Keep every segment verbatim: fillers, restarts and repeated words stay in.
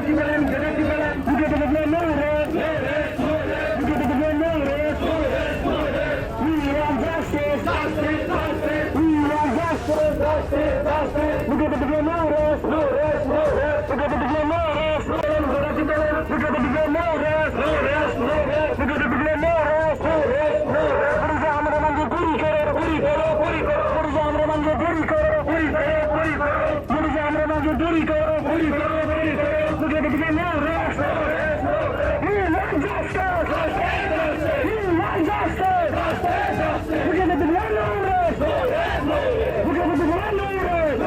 We get the demand, no rest. We get the demand, no rest. We want justice. We want justice. We get the demand, no rest. We get the demand, no rest. We get the demand, no rest. We get the demand, no rest. We get the demand, no rest. Puri jao, hamra mangyo puri karo, puri karo, puri karo. Puri jao, hamra mangyo puri karo, puri karo, puri karo. Puri jao, hamra mangyo puri karo, puri karo, puri karo. We get the demand, no rest. We want justice. We want justice. We get the demand, no rest. We get the demand, no rest.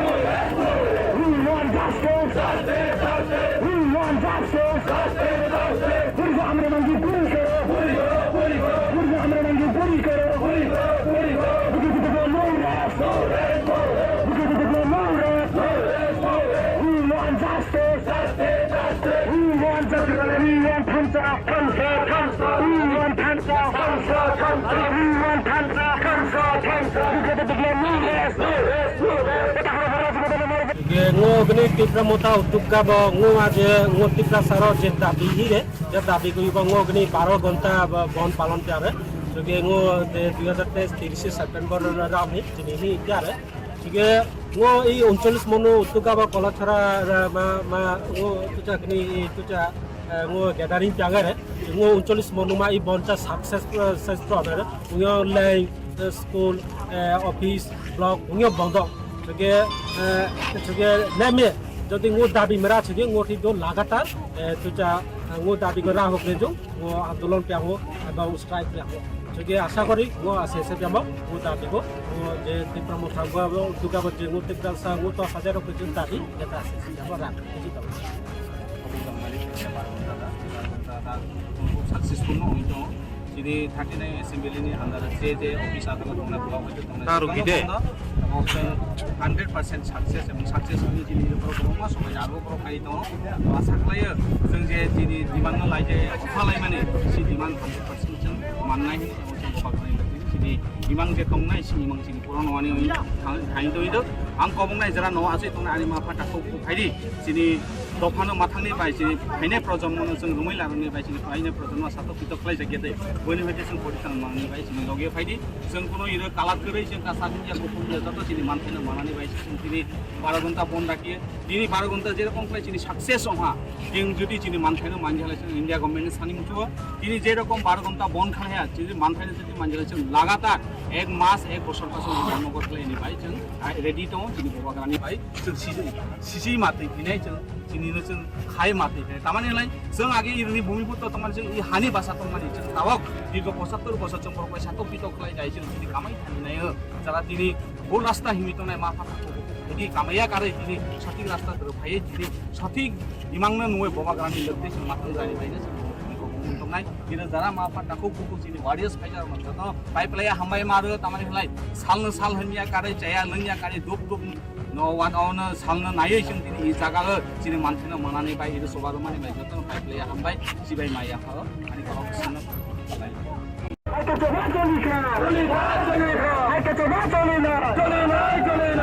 We want justice. We want justice. Puri jao, hamra mangyo puri karo. Puri jao, hamra mangyo puri karo. We get the demand, no rest. We get the demand, no rest. We want justice. We want justice. We want thansa, thansa, thansa. We want thansa, thansa, thansa. We want thansa, thansa, thansa. We get the demand, no rest. Hwnkhe ngo gini Tipra Motha Uddokta bo ngo aje ngo Tiprasa rok je dabi hire, je dabi gwi bo ngo gini baro gonta bo bon palon kare. Hwnkhe ngo je dui hazar teis tirise September ram ni tini hi kare. Hwnkhe ngo i uncholish mono Uddokta bo Kolathara ma, ma ngo tucha gini i tucha eh, ngo gathering piang are, ngo uncholish monuma i boncha success, eh, success pro are, ngo leng, eh, school, eh, office, block, ngo bondo. Chege, eh, chege neme, jodi ngo dabi mera chege ngo thik do lagatar, eh, tucha, eh, ngo dabi go rahok rejung, ngo andolon piango, eba strike piango. Chege asa kori, ngo ase se piamo, ngo dabi go, ngo je Tipra Motha go, Uddokta bo je ngo Tiprasa, ngo to hajar rok rejung dabi, eta ase se piamo rak, buji tamo. Successful no wngwi tongo. Chini thirty nine assembly ni under je je office adalat tongnai, block hoite tongnai, Taro jotono gide. Bondo, abo chwng hundred percent success, ebong success wngwi chini borok kwbangma somai abo borok khai tongo. Asa khlaio chwng je chini demand no lai je, kha lai mani, si demand hundred percent chwng mannai hinwi abo chwng bwkha khlai lai chini imang je tongnai, si imang chini puron wani wngwi thang-, thangwi tongwi do. Ang kobongnai jora no aswk tongnai ani ma pha takhuk phaidi. Chini dophano mathangni bai chini phainai projonmono chwng romwi larwkni bai chini phainai projonmo satok pitok khlai jakya tei buini hoite chwng poritan mangni bai chini logi phaidi. Chwng kuno iro kalat kwrwi chwng kasa dungya kuphur ya joto chini manthaino manani bai chwng tini baro ghonta bon rakhiye. Tini baro ghonta jerokom khlai chini success ongha. Chwng jodi chini manthaino manjala chwng India government ni sani muchuo. Tini jerokom baro ghonta bon khlaiya chini manthaino jodi manjala chwng lagatar ek mas ek bosor paso bon nogor khlaini bai chwng ready tongo chini bobagrani bai. Chwng sisi, sisi matwi phinai chwng, chini no chwng khai matwi phinai. Tamani lai, chwng age irini bhumiputro tongmani chwng i hani basa tongmani chwng tabok dirgo pochattor bosor chwng borok bai satok pitok khlai dai chwng chini kamai thani nai o. Jara tini bhul rasta himwi tongnai ma pha takhuk bukhuk phai di kamaiya karwi tini sothik rasta kwrwi phaiwi tini sothik imang no nungwi bobagrani loktwi chwng mathang jani bai no chwng tini kobong tongnai. Tini jara ma pha takhuk bukhuk chini warriors phaijak rok no joto bai phlaiya hambai ma rw tamani lai sal no sal hwnya karwi chaya lwngya karwi duk duk No, wan, ono salno naiwi chwng tini i jaga o chini manthaino manani bai, iri soba romani bai jotono pai phlaiya hambai, chibai maya pharo, ani borok sano. Hai khe choba choli kha. Hai khe choba choli na.